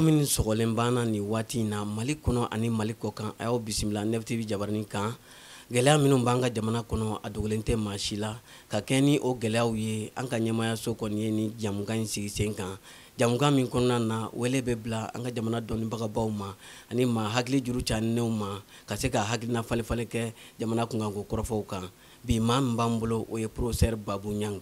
Minnu sɔgɔlen banna nin waati in na Mali kɔnɔ ani Mali kɔ kan, a y'aw bisimila Nef TV jabaranin kan. Gɛlɛya minnu b'an ka jamana kɔnɔ, a dogolen tɛ maa si la. Ka kɛ ni o gɛlɛyaw ye, an ka ɲɛmayaso kɔni ye ni jamukan in sigi sen kan, jamukan min kɔnɔna na, wele bɛ bila an ka jamana dɔnnibagabaw ma ani maa hakili juru caninenw ma, ka se ka hakilina falefale kɛ jamana kunkanko kɔrɔfɔw kan. Bi, maa min b'an bolo, o ye professeur Babu Ɲang.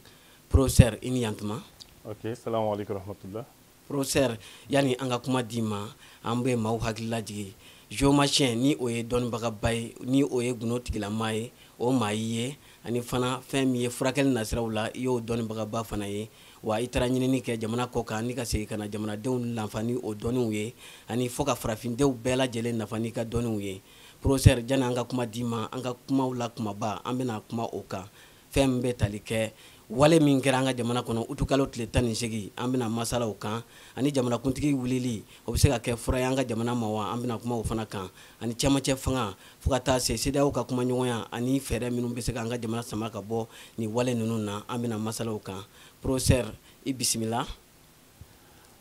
Professeur, i ni yantuma. Ok, salamu aleykum rahmatullah. Professeur, yani an ka kuma d'i ma, an bɛ maaw hakili lajigin géomancien ni o ye dɔnnibagaba ye, ni o ye gundo tigilama ye, o maa y'i ye, ani fana fɛn min ye furakɛli nasiraw la, i y'o dɔnnibagaba fana ye. Wa i taara ɲinini kɛ jamana kɔ kan ni ka segin ka na jamanadenw nafa ni o dɔnniw ye, ani fɔ ka farafindenw bɛɛ lajɛlen nafa n'i ka dɔnniw ye. Professeur, jani an ka kuma d'i ma, an ka kumaw la kumaba, an bɛna kuma o kan, fɛn min bɛ tali kɛ wale min kɛra an ka jamana kɔnɔ utukalo tile 18, an bɛna masala o kan, ani jamanakuntigi wulili, o bɛ se ka kɛ fura ye an ka jamana ma wa? An bɛna kuma o fana kan, ani cɛmancɛ fanga, fo ka taa se CEDEAO ka kumaɲɔgɔnya, ani fɛɛrɛ minnu bɛ se k'an ka jamana sama ka bɔ nin wale ninnu na, an bɛna masala o kan. Professeur, i bisimila.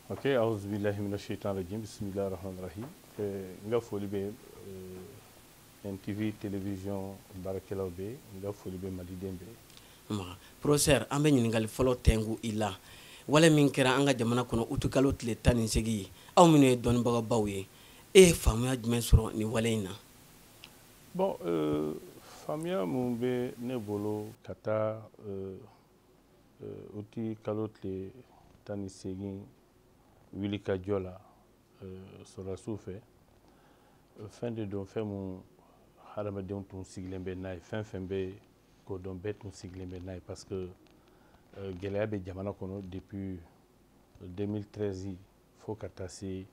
Ok, auzubillahi mina shaitan rajim, bismillahi rahmani rahim. N ka foli bɛ NTV télévision baarakɛlaw bɛ, n ka foli bɛ maliden bɛɛ. Professeur, an bɛ ɲininkali fɔlɔ tɛnku i la. Wale min kɛra an ka jamana kɔnɔ utukalo tile 18, aw minnu ye dɔnnibagabaw ye, e ye faamuya jumɛn sɔrɔ nin wale in na? Bon, faamuya mun bɛ ne bolo ka taa uti kalo tile 18 wuli ka jɔ la sɔrɔdasiw fɛ, fɛn de don, fɛn mun hadamadenw tun sigilen bɛ n'a ye, fɛn fɛn bɛ kodɔn bɛɛ tun sigilen bɛ n'a ye, parce que gɛlɛya bɛ jamana kɔnɔ depuis 2013 fo ka taa se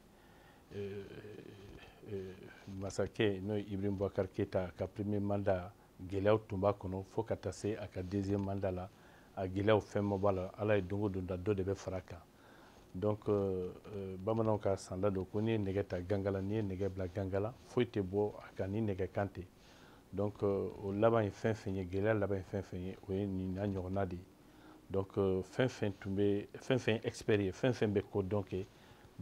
masakɛ n'o ye Ibrahim Boubacar Keïta ka premier mandat, gɛlɛyaw tun b'a kɔnɔ, fo ka taa se a ka deuxième mandat la, a gɛlɛyaw fɛn ma bɔ a la. Ala ye don o don da, dɔ de bɛ fara a kan. Donc bamananw ka sanda don ko n'i ye nɛgɛ ta gangala, n'i ye nɛgɛ bila gangala, foyi tɛ bɔ a kan ni nɛgɛ kan tɛ. Donc o laban ye fɛn fɛn ye, gɛlɛya laban ye fɛn fɛn ye, o ye nin n'a ɲɔgɔnna de ye. Donc fɛn fɛn tun bɛ, fɛn fɛn expert ye, fɛn fɛn bɛ ko dɔn kɛ,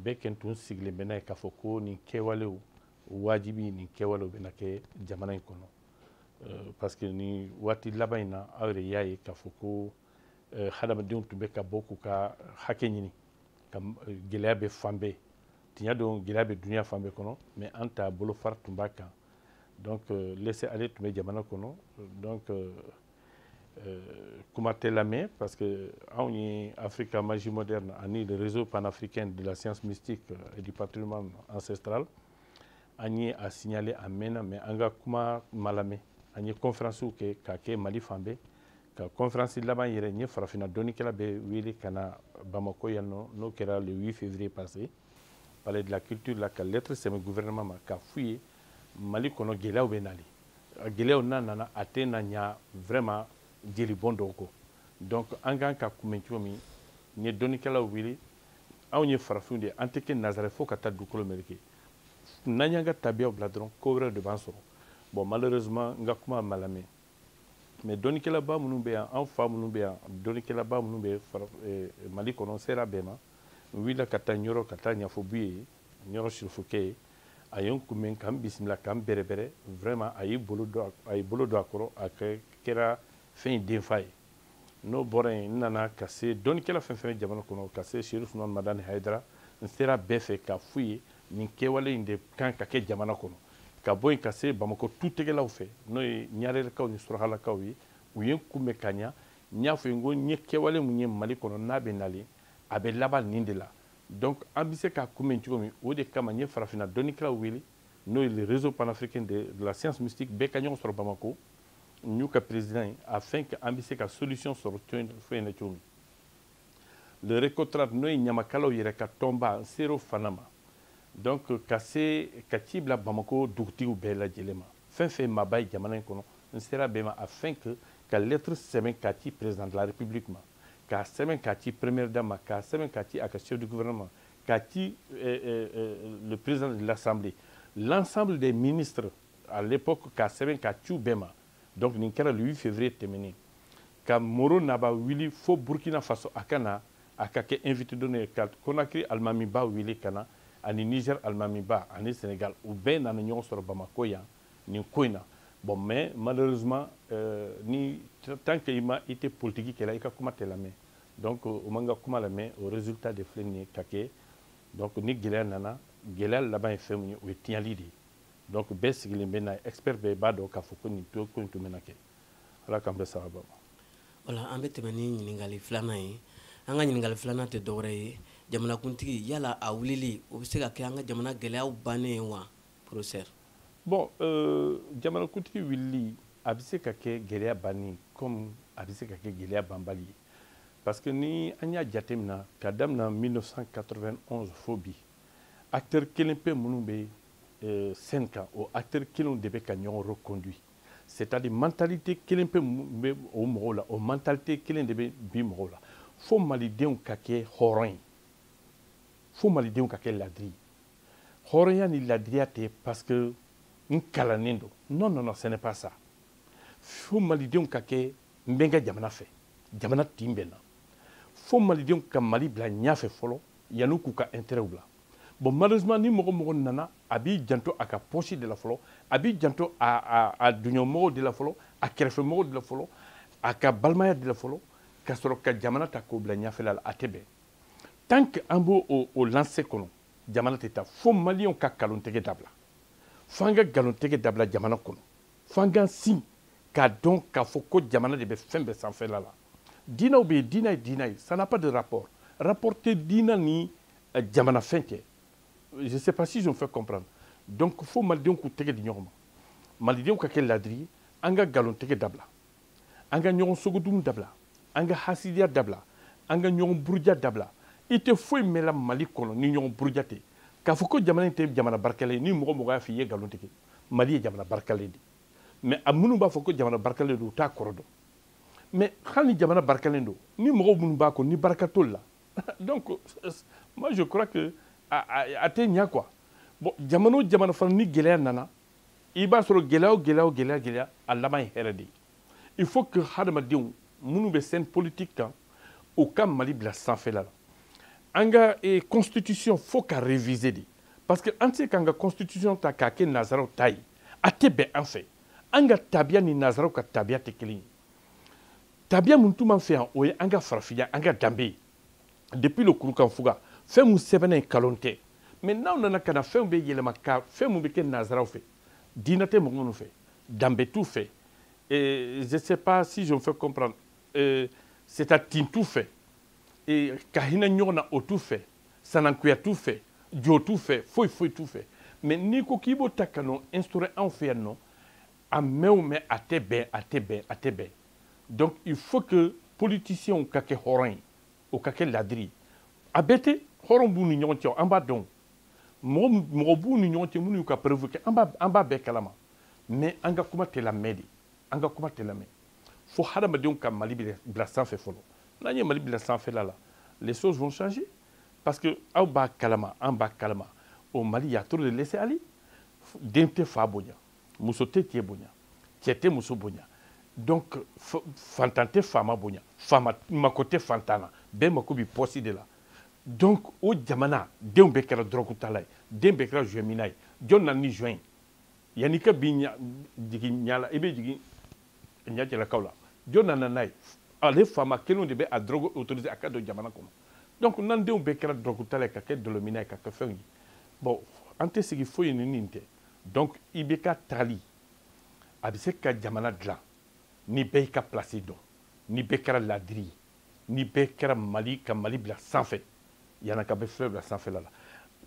bɛɛ kɛn tun sigilen bɛ n'a ye k'a fɔ ko nin kɛwalew wajibi, nin kɛwalew bɛna kɛ jamana in kɔnɔ, parce que nin waati laban in na, aw yɛrɛ y'a ye k'a fɔ ko hadamadenw tun bɛ ka bɔ k'u ka hakɛ ɲini, ka gɛlɛya bɛ fan bɛɛ. Tiɲɛ don, gɛlɛya bɛ dunuya fan bɛɛ kɔnɔ, mais an ta bolofara tun b'a kan. Donc laisser aller tun bɛ jamana kɔnɔ. Donc kuma tɛ lamɛn, parce que anw ye Africa Magie Moderne ani le Réseau panafricain de la science mystique et du patrimoine ancestral, an ye a signalé a mɛnna, mais an ka kuma ma lamɛn. An ye conférence kɛ k'a kɛ Mali fan bɛɛ, ka conférence laban yɛrɛ, n ye farafinna dɔnnikɛla bɛɛ wele ka na Bamako yan nɔ, n'o kɛra le 8 février passé, palais de la culture la, ka lettre sɛbɛn gouvernement ma k'a f'u ye Mali kɔnɔ gɛlɛyaw bɛ nali, a gɛlɛyaw n'a nana, a tɛ na ɲa vraiment jelibɔn dɔw kɔ. Donc an kan ka kunbɛn cogo min, n ye dɔnnikɛlaw wele. Anw ye farafinw de ye, an tɛ kɛ nazara fo ka taa dugukolo meleke. N'an y'an ka tabiyaw bila dɔrɔn, ko wɛrɛ de b'an sɔrɔ. Bon, malheureusement n ka kuma ma lamɛn, mais dɔnnikɛlaba minnu bɛ yan, an fa minnu bɛ yan, dɔnnikɛlaba minnu bɛ Mali kɔnɔ, n sera bɛɛ ma. N wulila ka taa Ɲɔrɔ, ka taa ɲɛfɔ Buye ye, Ɲɔrɔ sirifukɛ ye. A ye n kunbɛn, ka n bisimila, ka n bɛrɛbɛrɛ. Vraiment, a ye bolo don a kɔrɔ, a kɛra fɛn in denfa ye. N'o bɔra yen, n nana ka se dɔnnikɛla fɛn fɛn bɛ jamana kɔnɔ, ka se Serif Usumani Madani Hayidara, n sera bɛɛ fɛ k'a f'u ye nin kɛwale in de kan ka kɛ jamana kɔnɔ. Ka bɔ yen ka se Bamakɔ tutigɛlaw fɛ, n'o ye Ɲarelakaw ni Surakalakaw ye, u ye n kunbɛn ka ɲa. N y'a fɔ ye, n ko n ye kɛwale mun ye Mali kɔnɔ n'a bɛ nalen, a bɛ laban nin de la. Donc an bɛ se k'a kunbɛn cogo min, o de kama n ye farafinna dɔnnikɛlaw wele, n'o ye le Réseau panafricain de la science mystique, bɛɛ ka ɲɔgɔn sɔrɔ Bamako, n y'u ka président ye, afin que an bɛ se ka solution sɔrɔ fɛn in na cogo min. Le RECOTRAD, n'o ye ɲamakalaw yɛrɛ ka tɔnba, n ser'o fana ma. Donc ka se ka ci bila Bamako dugutigiw bɛɛ lajɛlen ma, fɛn fɛn maaba ye jamana in kɔnɔ, n sera bɛɛ ma, afin que ka lettre sɛbɛn k'a ci président de la République ma, k'a sɛbɛn k'a ci première dame ma, k'a sɛbɛn k'a ci a ka chef du gouvernement, k'a ci le président de l'Assemblée, l'ensemble des ministres à l'époque, k'a sɛbɛn k'a ci u bɛɛ ma. Donc nin kɛra le 8 février tɛmɛnen. Ka Moro Naba wuli fo Burkina Faso, a ka na, a ka kɛ invité d'honneur, ka Conakry alimamiba wele ka na. ani Niger alimamiba ani Sénégal, u bɛɛ nana ɲɔgɔn sɔrɔ Bamako yan nin ko in na. Bon, mais malheureusement, ni tant que i ma i tɛ politique kɛla, i ka kuma tɛ lamɛn. Donc o man ka kuma lamɛn, o résultat de filɛ nin ye ka kɛ. Donc ni gɛlɛya nana, gɛlɛya laban ye fɛn min ye, o ye tiɲɛli de ye. Donc bɛɛ sigilen bɛ n'a ye, expert bɛɛ b'a dɔn k'a fɔ ko nin ko in tun bɛna kɛ. Ala k'an bɛɛ sababa ma. Wala, an bɛ tɛmɛ ni ɲininkali filanan ye. An ka ɲininkali filanan tɛ dɔwɛrɛ ye, jamanakuntigi, yala a wulili, o bɛ se ka kɛ an ka jamana gɛlɛyaw bannen ye wa, professeur? Bon, jamanakuntigi wulili, a bɛ se ka kɛ gɛlɛya bannen comme a bɛ se ka kɛ gɛlɛya banbali ye, parce que ni an y'a jateminɛ ka daminɛ 1991 fo bi, acteur kelen pe minnu bɛ scène kan, o acteur kelenw de bɛ ka ɲɔgɔn reconduit, c'est-à-dire mentalité kelen pe mun bɛ o mɔgɔw la, o mentalité kelen de bɛ bi mɔgɔw la. Fo malidenw ka kɛ hɔrɔn ye, fo malidenw ka kɛ ladiri ye. Hɔrɔnya ni ladiriya tɛ parce que n kalannen don. Non, non, non, ce n'est pas ça. Fo malidenw ka kɛ n bɛ n ka jamana fɛ, jamana tin bɛ n na. Fo malidenw ka Mali bila ɲɛfɛ fɔlɔ yanni k'u ka intérêt bila. Bon, malheureusement, ni mɔgɔ mɔgɔ nana, a b'i janto a ka poche de la fɔlɔ, a b'i janto a duɲɔmɔgɔw de la fɔlɔ, a kɛrɛfɛmɔgɔw de la fɔlɔ, a ka balimaya de la fɔlɔ, ka sɔrɔ ka jamana ta k'o bila ɲɛfɛla la. A tɛ bɛn. Tant que an b'o o lancé kɔnɔ, jamana tɛ taa. Fo maliyɛnw ka nkalontigɛ dabila, fo an ka nkalontigɛ dabila jamana kɔnɔ, fo an ka sin k'a dɔn k'a fɔ ko jamana de bɛ fɛn bɛɛ sanfɛla la. Diinɛw bɛ yen, diinɛ ye diinɛ ye, ça n'a pas de rapport. Rapport tɛ diinɛ ni jamana fɛn cɛ. Je sais pas si je me fais comprendre. Donc fo malidenw k'u tɛgɛ di ɲɔgɔn ma, malidenw ka kɛ ladiri ye, an ka nkalontigɛ dabila, an ka ɲɔgɔn sogodun dabila, an ka hasidiya dabila, an ka ɲɔgɔn buruja dabila. I tɛ foyi mɛn la Mali kɔnɔ ni ɲɔgɔn buruja tɛ. K'a fɔ ko jamana in tɛ jamana barikalen ye, ni mɔgɔ mɔgɔ y'a fɔ i ye nkalon tigɛ. Mali ye jamana barikalen de, mais a minnu b'a fɔ ko jamana barikalen don, u t'a kɔrɔ dɔn. Mais hali ni jamana barikalen don, ni mɔgɔw minnu b'a kɔnɔ, ni barika t'olu la, donc moi je crois que a tɛ ɲɛ quoi. Bon, jamana o jamana fana, ni gɛlɛya nana, i b'a sɔrɔ gɛlɛya o gɛlɛya o gɛlɛya gɛlɛya, a laban ye hɛrɛ de ye. Il faut que hadamadenw minnu bɛ scène politique kan, u ka Mali bila sanfɛla la. An ka constitution, fo ka réviser de, parce que an tɛ se k'an ka constitution ta k'a kɛ nanzaraw ta ye. A tɛ bɛn an fɛ. An ka tabiya ni nanzaraw ka tabiya tɛ kelen ye. Tabiya mun tun b'an fɛ yan, o ye an ka farafinya, an ka danbe ye depuis le Kurukanfuga. Fɛn mun sɛbɛnna yen, kalon tɛ. Mais n'aw nana ka na fɛnw bɛ yɛlɛma ka fɛn mun bɛ kɛ nanzaraw fɛ, diinɛ tɛ mɔgɔ minnu fɛ, danbe t'u fɛ, je sais pas si je me fais comprendre, c'est à tin t'u fɛ, ka hinɛ ɲɔgɔn na o t'u fɛ, sanankuya t'u fɛ, jo t'u fɛ, foyi foyi t'u fɛ. Mais n'i ko k'i b'o ta ka n'o instaurer anw fɛ yan nɔ, a mɛn o mɛn, a tɛ bɛn, a tɛ bɛn, a tɛ bɛn. Donc il faut que politiciens ka kɛ hɔrɔn ye, o ka kɛ ladiri ye. A bɛɛ tɛ, hɔrɔn b'u ni ɲɔgɔn cɛ, an b'a dɔn. Mɔgɔ mɔgɔ b'u ni ɲɔgɔn cɛ minnu y'u ka preuve kɛ, an b'a bɛɛ kalama. Mais an ka kuma tɛ lamɛn de, an ka kuma tɛ lamɛn. Fo hadamadenw ka Mali bila sanfɛ fɔlɔ. N'an ye Mali bila sanfɛla la, les choses vont changer, parce que aw b'a kalama, an b'a kalama, au Mali y a trop de laisser aller. Den tɛ fa bonya, muso tɛ cɛ bonya, cɛ tɛ muso bonya. Donc fantan tɛ faama bonya, faama mako tɛ fantan na, bɛɛ mako bɛ poste de la. Donc o jamana denw bɛɛ kɛra dɔrɔgutala ye, den bɛɛ kɛra joint ye. Jɔn nana ni joint ye? Yanni i ka bin jigin ɲa la, i bɛ jigin ɲɛcɛlakaw la. Jɔn nana n'a ye? Ale faama kelenw de bɛ a drogue autorisé a ka don jamana kɔnɔ. Donc n'an denw bɛɛ kɛra dɔrɔgutala ye, ka kɛ dɔlɔminna ye, ka kɛ fɛnw ye, bon, an tɛ sigi foyi ni nin tɛ. Donc IBK tagali, a bɛ se ka jamana dilan ni bɛɛ y'i ka place dɔn, ni bɛɛ kɛra ladiri ye, ni bɛɛ kɛra Mali ka Mali bila sanfɛ. Yanni ka bɛ fɛn bila sanfɛla la,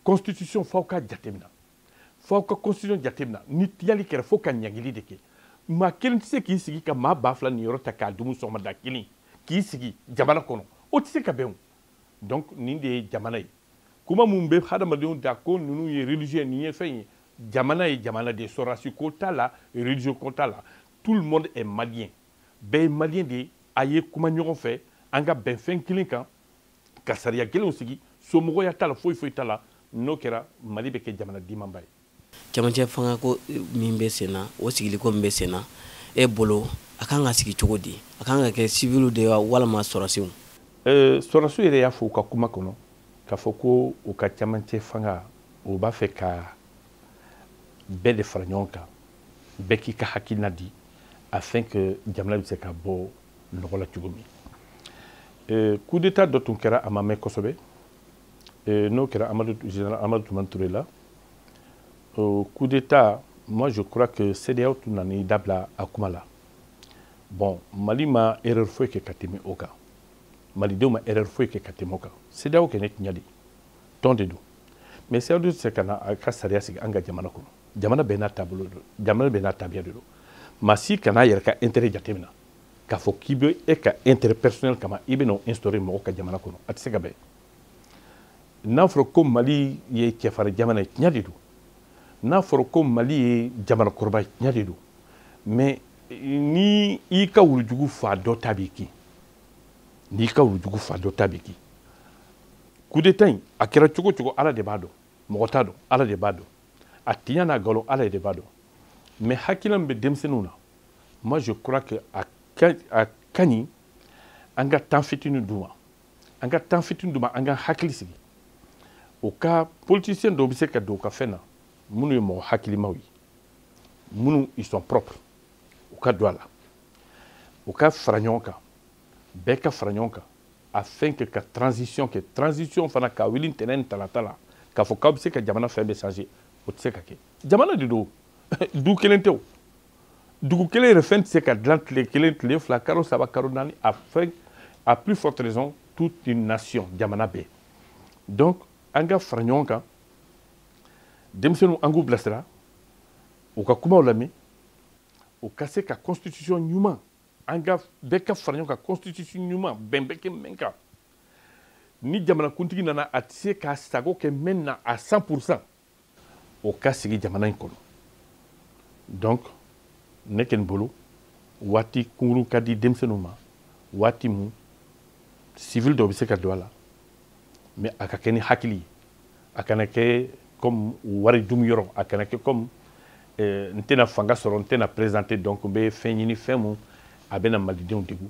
constitution, f'aw ka jateminɛ, f'aw ka constitution jateminɛ. Ni tiyali kɛra, fo ka ɲangili de kɛ. Maa kelen tɛ se k'i sigi ka maa 2000 niyɔrɔ ta k'a dumu sɔgɔmada kelen k'i sigi jamana kɔnɔ, o tɛ se ka bɛn o. Donc nin de ye jamana ye. Kuma mun bɛ hadamadenw da ko ninnu ye religieux, nin ye fɛn ye, jamana ye jamana de ye. Sɔrɔdasi ko t'a la, religieux ko t'a la, tout le monde est malien. Bɛɛ ye malien de ye. A ye kuma ɲɔgɔn fɛ, an ka bɛn fɛn kelen kan, ka sariya kelenw sigi. Somɔgɔya t'a la, foyi foyi t'a la. N'o kɛra, Mali bɛ kɛ jamana dimanba ye. Cɛmancɛ fanga ko min bɛ sen na, o sigiliko min bɛ sen na, e bolo, a kan ka sigi cogo di? A kan ka kɛ civil de ye walima sɔrɔsiw? Sɔrɔsiw yɛrɛ y'a fɔ u ka kuma kɔnɔ k'a fɔ ko u ka cɛmancɛ fanga O b'a fɛ ka bɛɛ de fara ɲɔgɔn kan, bɛɛ k'i ka hakilina di afin que jamana bɛ se ka bɔ nɔgɔ la cogo min. Coup d'état dɔ tun kɛra, a ma mɛn kosɛbɛ, n'o kɛra Amadu, général Amadu Tumani Ture la. O coup d'état, moi je crois que CEDEAO tun nana dabila a kuma la. Bon, Mali ma erreur foyi kɛ ka tɛmɛ o kan, malidenw ma erreur foyi kɛ ka tɛmɛ o kan. CEDEAO kɛ ne tiɲɛ de tɔn de don, mais CEDEAO tɛ se ka na a ka sariya sigi an ka jamana kɔnɔ. Jamana bɛɛ n'a taabolo don, jamana bɛɛ n'a tabiya de don. Maa si kana yɛrɛ ka intérêt jateminɛ k'a fɔ k'i bɛ e ka intérêt personnel kama i bɛ n'o instaurer mɔgɔ ka jamana kɔnɔ, a tɛ se ka bɛn. N'a fɔra ko Mali ye cɛfarin jamana ye, tiɲɛ de don. N'a fɔra ko Mali ye jamana kɔrɔba ye, tiɲɛ de don. Mais ni i ka wulujugu fa, dɔ ta b'i kin. N'i ka wulujugu fa, dɔ ta b'i kin. Coup d'état in, a kɛra cogo cogo, Ala de b'a dɔn, mɔgɔ t'a dɔn, Ala de b'a dɔn. A tiɲɛ n'a nkalon, Ala de b'a dɔn. Mais hakilina min bɛ denmisɛnninw na, moi je crois que a ka ɲi an ka temps fitinin d'u ma, an ka temps fitinin d'u ma, an ka hakili sigi. O ka politicien dɔw bɛ se ka don u ka fɛn na, minnu ye mɔgɔ hakilimaw ye, minnu ils sont propres, u ka don a la, u ka fara ɲɔgɔn kan, bɛɛ ka fara ɲɔgɔn kan afin que ka transition kɛ. Transition fana ka wuli ntɛnɛn ni talata la k'a fɔ k'aw bɛ se ka jamana fɛn bɛɛ changer, o tɛ se ka kɛ. Jamana de don, du kelen tɛ o, dugu kelen yɛrɛ fɛn tɛ se ka dilan tile kelen, tile 2, kalo 3, kalo 4, a fɛn, à plus forte raison toute une nation, jamana bɛɛ. Donc an ka fara ɲɔgɔn kan, denmisɛnninw, an k'u bilasira, u ka kumaw lamɛn, u ka se ka constitution ɲuman, an ka bɛɛ ka fara ɲɔgɔn kan, constitution ɲuman, bɛn bɛ kɛ min kan. Ni jamanakuntigi nana, a tɛ se k'a sago kɛ min na à 100%, o ka sigi jamana in kɔnɔ. Donc ne kɔni bolo, waati kunkurun ka di denmisɛnninw ma, waati mun civil dɔw bɛ se ka don a la, mais a ka kɛ ni hakili ye, a kana kɛ comme wari dun yɔrɔ, a kana kɛ comme n tɛna fanga sɔrɔ, n tɛna présenter, donc n bɛ fɛn ɲini, fɛn mun a bɛna malidenw degun,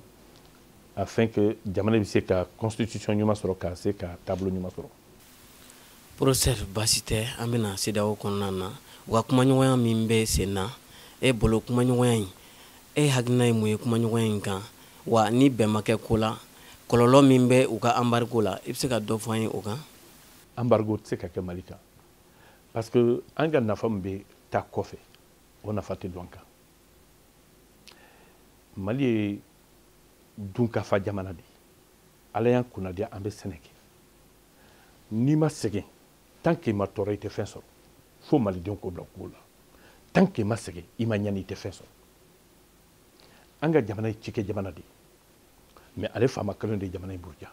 afin que jamana bɛ se ka constitution ɲuman sɔrɔ, ka se ka taabolo ɲuman sɔrɔ. Professeur, baasi tɛ. An bɛna CEDEAO kɔnɔna na, u ka kumaɲɔgɔnya min bɛ sen na, e bolo kumaɲɔgɔnya in, e hakilina ye mun ye kumaɲɔgɔnya in kan? Wa ni bɛn ma kɛ ko la, kɔlɔlɔ min bɛ u ka embargo la, i bɛ se ka dɔ fɔ an ye o kan? Embargo tɛ se ka kɛ Mali kan, parce que an ka nafa min bɛ taa kɔfɛ, o nafa tɛ dɔn kan. Mali ye dunkafa jamana de ye. Ala y'an kunnadiya, an bɛ sɛnɛ kɛ. N'i ma sɛgɛn, tant que i ma tɔɔrɔ, i tɛ fɛn sɔrɔ. Fo malidenw k'o bila kulo la: tant que i ma sɛgɛn, i ma ɲani, i tɛ fɛn sɔrɔ. An ka jamana ye cikɛ jamana de ye, mais ale faama kelen de ye jamana in buruja,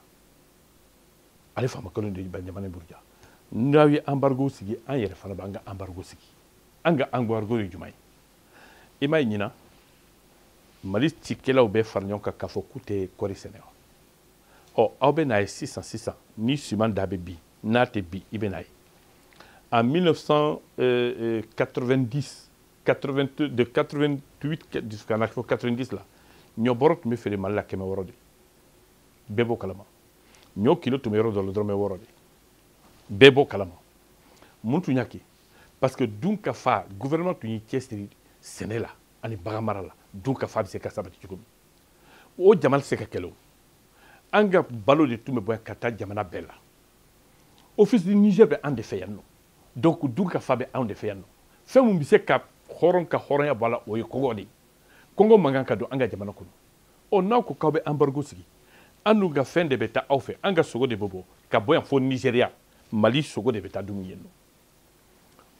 ale faama kelen de ye jamana in buruja. N'aw ye embargo sigi, an yɛrɛ fana b'an ka embargo sigi. An ka embargo ye jumɛn ye? I m'a ye, ɲinan Mali cikɛlaw bɛ fara ɲɔgɔn kan k'a fɔ k'u tɛ kɔɔri sɛnɛ wa? Ɔ, aw bɛ n'a ye sisan sisan, ni suman da bɛ bi, n'a tɛ bi, i bɛ n'a ye. En 1990, 82, de 88 jusqu'à 90 la, ɲɔ bɔrɔ tun bɛ feere Mali la 600 de. Bɛɛ b'o kalama. Ɲɔ kilo tun bɛ yɔrɔ dɔ la, dɔrɔmɛ 6 de. Bɛɛ b'o kalama. Mun tun y'a kɛ? Parce que dun ka fa, gouvernement tun y'i cɛsiri sɛnɛ la ani bagan mara la, dun ka fa bɛ se ka sabati cogo min. O jamana tɛ se ka kɛlɛ. O an ka balo de tun bɛ bɔ yan ka taa jamana bɛɛ la. Office du Niger bɛ an de fɛ yan nɔ. Donc dun ka fa bɛ anw de fɛ yan nɔ. Fɛn min bɛ se ka hɔrɔn ka hɔrɔnya bɔ a la, o ye kɔngɔ de ye. Kɔngɔ man kan ka don an ka jamana kɔnɔ. Ɔ, n'aw ko k'aw bɛ embargo sigi, an dun ka fɛn de bɛ taa aw fɛ. An ka sogo de bɛ bɔ ka bɔ yan fo Nigéria, Mali sogo de bɛ taa dumuni yen nɔ.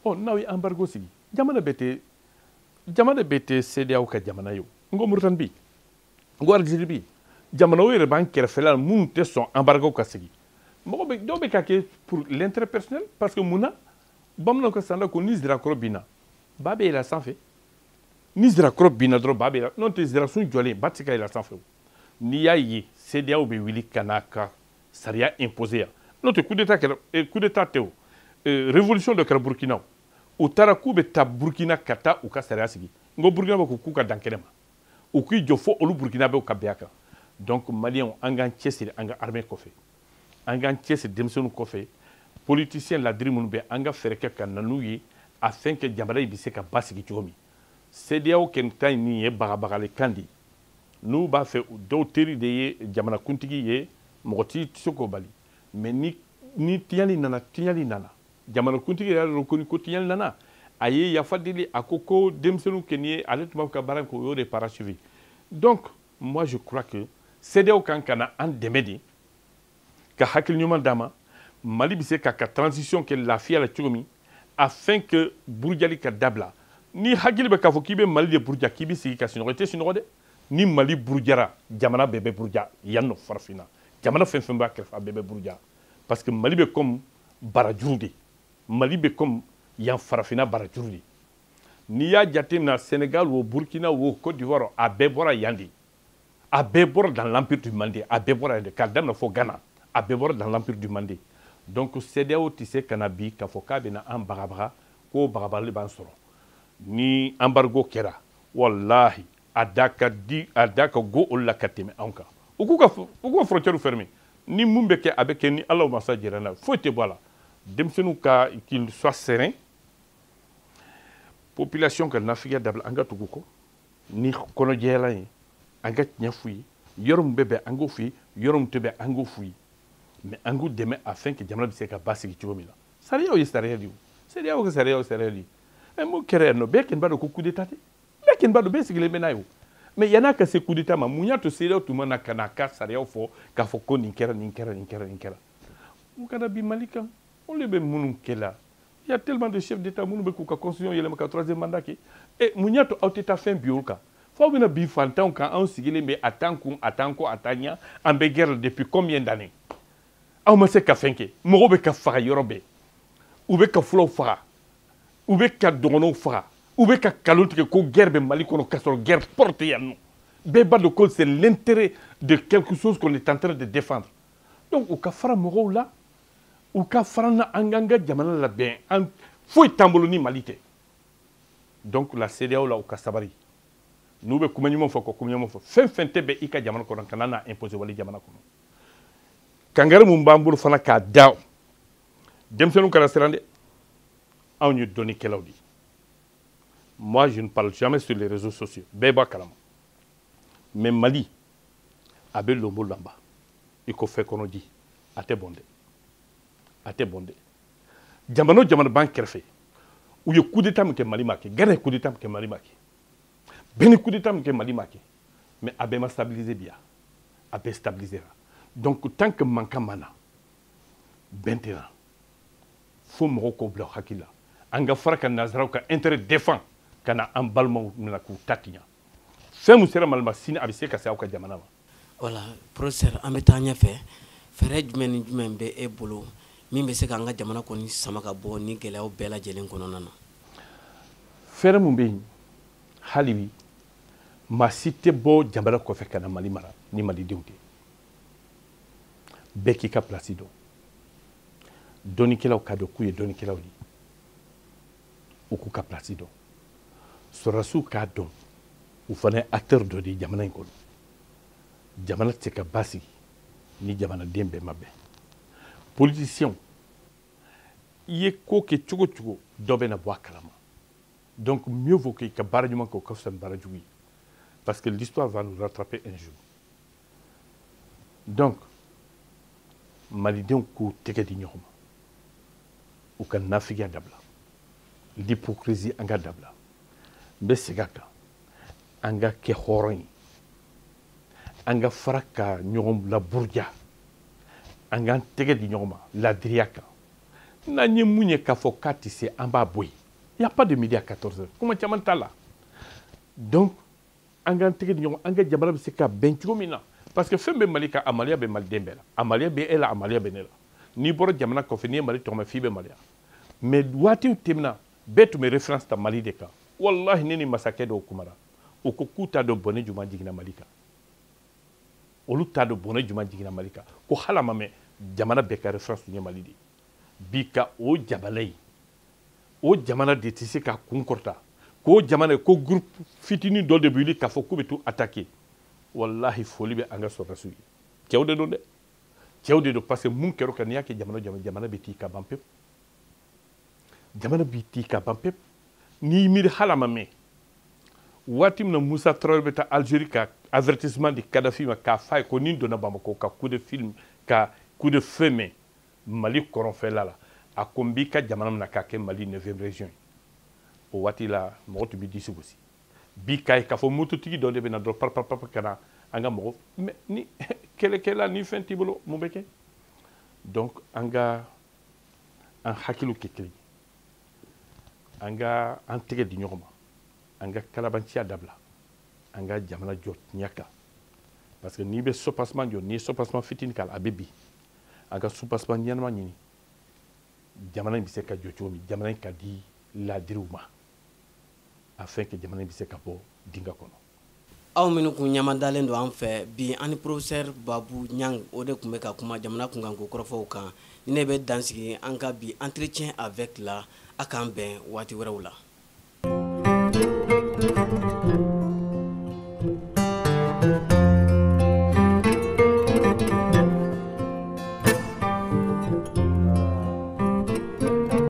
Ɔ, n'aw ye embargo sigi, jamana bɛɛ tɛ CEDEAO ka jamana ye. O n ko Mauritanie bɛ yen, n ko Algérie bɛ yen, jamana o yɛrɛ b'an kɛrɛfɛla la minnu tɛ sɔn embargo ka sigi. Mɔgɔ bɛ dɔw bɛ ka kɛ pour l'intérêt personnel, parce que mun na? Bamananw ka sanda ko ni zirakɔrɔ binna, ba bɛ yɛlɛ sanfɛ. Ni zirakɔrɔ binna dɔrɔn, ba bɛ yɛlɛ. N'o tɛ, zirasun jɔlen, ba tɛ se ka yɛlɛ sanfɛ. O n'i y'a ye CEDEAO bɛ wuli ka n'a ka sariya imposer yan, n'o tɛ coup d'état kɛra, coup d'état tɛ o, révolution dɔ kɛra Burkina, u taara k'u bɛ taa Burkina ka taa u ka sariya sigi. N ko Burkina bɛ ko k'u ka dan kɛnɛ ma, u k'i jɔ fo olu Burkina bɛw ka bɛn a kan. Donc maliyɛnw, an k'an cɛsiri an ka armée kɔfɛ, an k'an cɛsiri denmisɛnninw kɔfɛ. Politicien ladiri minnu bɛ, an ka fɛɛrɛ kɛ ka na n'u ye afin que jamana in bɛ se ka basigi cogo min. CEDEAO kɛni ta nin ye bagabagalikan de ye. N'u b'a fɛ, dɔw teri de ye jamanakuntigi ye, mɔgɔ t'i se k'o bali. Mais ni tiɲɛni nana, tiɲɛni nana, jamanakuntigi yɛrɛ dɔn ko ni ko tiɲɛni nana, a ye yafa deli, a ko ko denmisɛnninw kɛni ye ale tun b'a fɛ ka baara kɛ, o y'o de parachever. Donc moi je crois que CEDEAO kan ka na an dɛmɛ de ka hakili ɲuman d'a ma, Mali bɛ se k'a ka transition kɛ lafiya la cogo min, afin que burujali ka dabila. Ni hakili bɛ k'a fɔ k'i bɛ Mali de buruja, k'i bɛ sigi ka sunɔgɔ, i tɛ sunɔgɔ dɛ. Ni Mali burujara, jamana bɛɛ bɛ buruja yan nɔ. Farafinna jamana fɛn fɛn b'a kɛrɛfɛ, a bɛɛ bɛ buruja, parce que Mali bɛ comme barajuru de. Mali bɛ comme yan farafinna barajuru de. N'i y'a jateminɛ, Sénégal wo, Burkina wo, Côte d'Ivoire, a bɛɛ bɔra yan de. A bɛɛ bɔra dans l'empire du Mandé, a bɛɛ bɔra yan de, k'a daminɛ fɔ Ghana, a bɛɛ bɔra dans l'empire du Mandé. Donc CEDEAO tɛ se ka na bi k'a fɔ k'a bɛna an bagabaga, k'o bagabagali b'an sɔrɔ. Ni embargo kɛra, walahi, a da ka di, a da ka go olu la ka tɛmɛ anw kan. U k'u ka frontière fermer. Ni mun bɛ kɛ, a bɛ kɛ. Ni Ala masa jɛra n'a ye, foyi tɛ bɔ a la. Denmisɛnninw ka, qu'il soit serein, population ka nafigiya dabila, an ka tugu kɔ ni kɔnɔjɛyalan ye, an ka tiɲɛ f'u ye. Yɔrɔ min bɛ bɛn, an k'o f'u ye. Yɔrɔ min tɛ bɛn, an k'o f'u ye. Mais an k'u dɛmɛ afin que jamana bɛ se ka basigi cogo min na. Sariyaw ye sariya de ye o, CEDEAO ka sariya ye sariya de ye. Ɛ, mun kɛra yan nɔ? Bɛɛ kɔni b'a dɔn ko coup d'état tɛ. Bɛɛ kɔni b'a dɔn, bɛɛ sigilen bɛ n'a ye o. Mais yann'a ka se coup d'état ma, mun y'a to CEDEAO tun ma na ka n'a ka sariyaw fɔ k'a fɔ ko nin kɛra, nin kɛra, nin kɛra, nin kɛra? U kana bin Mali kan. Olu bɛ minnu kɛ la, il y a tellement de chefs d'état minnu bɛ k'u ka constitution yɛlɛma ka troisième mandat kɛ. E, mun y'a to aw tɛ taa fɛn bin olu kan, f'aw bɛna bin fantanw kan? Anw sigilen bɛ, a t'an kun, a t'an kɔ, a t'an ɲɛ. An bɛ guerre la depuis combien d'années? Aw ma se ka fɛn kɛ. Mɔgɔw bɛ ka faga yɔrɔ bɛɛ, u bɛ ka fulaw faga, u bɛ ka dɔgɔnɔw faga, u bɛ ka nkalon tigɛ ko guerre bɛ Mali kɔnɔ, k'a sɔrɔ guerre porte yan nɔ. Bɛɛ b'a dɔn ko c'est l'intérêt de quelque chose qu'on est en train de défendre. Donc u ka fara mɔgɔw la, u ka fara na, an k'an ka jamana labɛn. An foyi t'an bolo ni Mali tɛ. Donc la CEDEAO la, u ka sabari. N'u bɛ kuma ɲuman fɔ, ka kuma ɲuman fɔ. Fɛn fɛn tɛ bɛn i ka jamana kɔnɔ, kana n'a imposer wali jamana kɔnɔ. Kangari mun b'an bolo fana k'a da denmisɛnninw, kana siran dɛ. Anw ye dɔnnikɛlaw de ye. Moi, je ne parle jamais sur les réseaux sociaux, bɛɛ b'a kalama. Mais Mali a bɛ lombo lanba i ko fɛn kɔnɔ ji, a tɛ bɔn dɛ, a tɛ bɔn dɛ. Jamana o jamana b'an kɛrɛfɛ, u ye coup d'état min kɛ, Mali ma kɛ. Ghana ye coup d'état min kɛ, Mali ma kɛ. Bɛɛ ni coup d'état min kɛ, Mali ma kɛ. Mais a bɛɛ ma stabiliser bi yan, a bɛɛ stabiliser la. Donc tant que mankan ma na, bɛn tɛ na. Fo mɔgɔw k'o bila u hakili la. An ka fara ka nanzaraw ka intérêt défend ka na an balimaw minɛ k'u ta tiɲɛ. Fɛn min sera Mali ma, sini a bɛ se ka se aw ka jamana ma. Wala, professeur, an bɛ taa ɲɛfɛ. Fɛɛrɛ jumɛn ni jumɛn bɛ e bolo min bɛ se k'an ka jamana kɔni sama ka bɔ ni gɛlɛyaw bɛɛ lajɛlen kɔnɔna na? Fɛɛrɛ mun bɛ yen hali bi, maa si tɛ bɔ jamana kɔfɛ ka na Mali mara ni malidenw tɛ. Bɛɛ k'i ka place dɔn. Dɔnnikɛlaw k'a dɔn k'u ye dɔnnikɛlaw de ye, u k'u ka place dɔn. Sɔrɔdasiw k'a dɔn, u fana ye acteur dɔ de ye jamana in kɔnɔ. Jamana tɛ se ka basigi ni jamanaden bɛɛ ma bɛn. Politiciens, i ye ko kɛ cogo o cogo, dɔ bɛ na bɔ a kalama. Donc mieux vaut que i ka baara ɲuman kɛ, o ka fisa ni baara jugu ye, parce que l'histoire va nous rattraper un jour. Donc malidenw k'u tɛgɛ di ɲɔgɔn ma, u ka nafigiya dabila, l'hypocrisie an ka dabila. N bɛ segin a kan, an ka kɛ hɔrɔn ye, an ka fara ka ɲɔgɔn laburuja, an k'an tɛgɛ di ɲɔgɔn ma ladiriya kan. N'an ye mun ye k'a fɔ k'a tɛ se, an b'a bɔ yen. Y a pas de midi à 14 heures, kuma caman t'a la. Donc an k'an tɛgɛ di ɲɔgɔn, an ka jamana bɛ se ka bɛn cogo min na, parce que fɛn bɛ Mali kan, a maliya bɛ maliden bɛɛ la, a maliya bɛ e la, a maliya bɛ ne la. N'i bɔra jamana kɔfɛ, n'i ye Mali tɔgɔ mɛn, f'i bɛ maliya. Mais waatiw tɛmɛna, bɛɛ tun bɛ référence ta Mali de kan. Walahi, ne ni masakɛ dɔw kumara, u ko k'u t'a dɔn bɔnɛ jumɛn jiginna Mali kan. Olu t'a dɔn bɔnɛ jumɛn jiginna Mali kan, ko hali a ma mɛn, jamana bɛɛ ka référence tun ye Mali de ye. Bi ka o jamana ye, o jamana de tɛ se ka kun kɔrɔta k'o jamana ye, ko groupe fitinin dɔ de bɛ wuli k'a fɔ k'u bɛ t'u attaquer. Walahi, foli bɛ an ka sɔrɔdasiw ye. Cɛw de don dɛ. Cɛw de don, parce que mun kɛra o kan, n'i y'a kɛ jamana jamana bɛ t'i ka ban pewu, jamana bɛ t'i ka ban pewu. N'i miiri hali a ma mɛn, waati min na Musa Tarawele bɛ taa Algérie ka avertissement di Kadafi ma k'a f'a ye ko ni n donna Bamakɔ ka coup de fil, ka coup de feu mɛn Mali kɔrɔnfɛla la, a ko n b'i ka jamana minɛ k'a kɛ Mali 9e région ye. O waati la, mɔgɔ tun bɛ disi gosi. Bi k'a ye k'a fɔ mototigi dɔ de bɛ na dɔrɔn parapapapa ka na an ka mɔgɔ, mais ni kɛlɛkɛla ni fɛn t'i bolo, mun bɛ kɛ? Donc an ka an hakiliw kɛ kelen ye, an ka an tɛgɛ di ɲɔgɔn ma, an ka kalabanciya dabila, an ka jamana jɔ tiɲɛ kan, parce que n'i bɛ soubassement jɔ, n'i ye soubassement fitinin k'a la, a bɛ bin. An ka soubassement ɲɛnama ɲini, jamana in bɛ se ka jɔ cogo min, jamana in ka di laadiriw ma, afin que jamana in bɛ se ka bɔ dingɛ kɔnɔ. Aw minnu kun ɲamadalen don an fɛ bi, an ni professeur Babu Ɲang o de tun bɛ ka kuma jamana kunkanko kɔrɔfɔw kan. Ni ne bɛ dan sigi an ka bi entretien avec la, a k'an bɛn waati wɛrɛw la.